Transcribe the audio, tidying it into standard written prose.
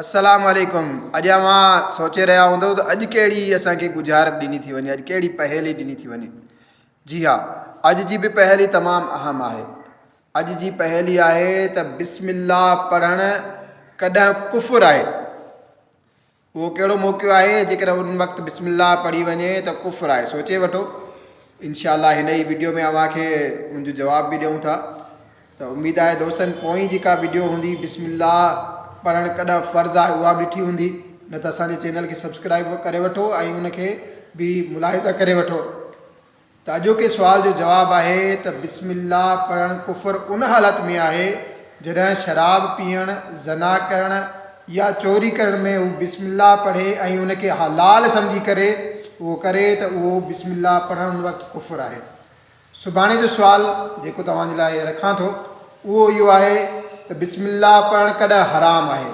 السلام عليڪم اڄ اوهان سوچي رهيا هوندؤ ته اڄ ڪهڙي اسان کي ڳجهارت ڏني ٿي وڃي اڄ ڪهڙي پهيلي ڏني ٿي وڃي جي ها اڄ جي به پهيلي تمام اهم آهي اڄ جي پهيلي آهي ته بسم الله پڙهڻ ڪڏهن ڪفر آهي اهو ڪهڙو موقعو آهي جيڪڏهن ان وقت بسم الله پڙهي وڃي ته ڪفر آهي سوچي وٺو انشاء الله هن ئي وڊيو ۾ اوهان کي ان جو جواب به ڏيون ٿا ته اميد آهي دوستن پوئين جيڪا وڊيو هوندي بسم الله پڙهڻ ڪڏهن فرض آهي اها به ڏٺي هوندي نه ته اسان جي چينل کي سبسڪرائب ڪري وٺو ۽ ان کي به ملاحظه ڪري وٺو ته اڄوڪي سوال جو جواب آهي ته بسم الله پڙهڻ ڪفر ان حالت ۾ آهي جڏهن شراب پيئڻ زنا ڪرڻ يا چوري ڪرڻ ۾ هو بسم الله پڙهي ۽ ان کي حلال سمجهي ڪري اهو ڪري ته اهو بسم الله پڙهڻ ان وقت ڪفر آهي. سڀاڻي جو سوال جيڪو توهان جي لاء رکان ٿو اهو اهو آهي ته بسم الله پڙهڻ ڪڏهن حرام آهي؟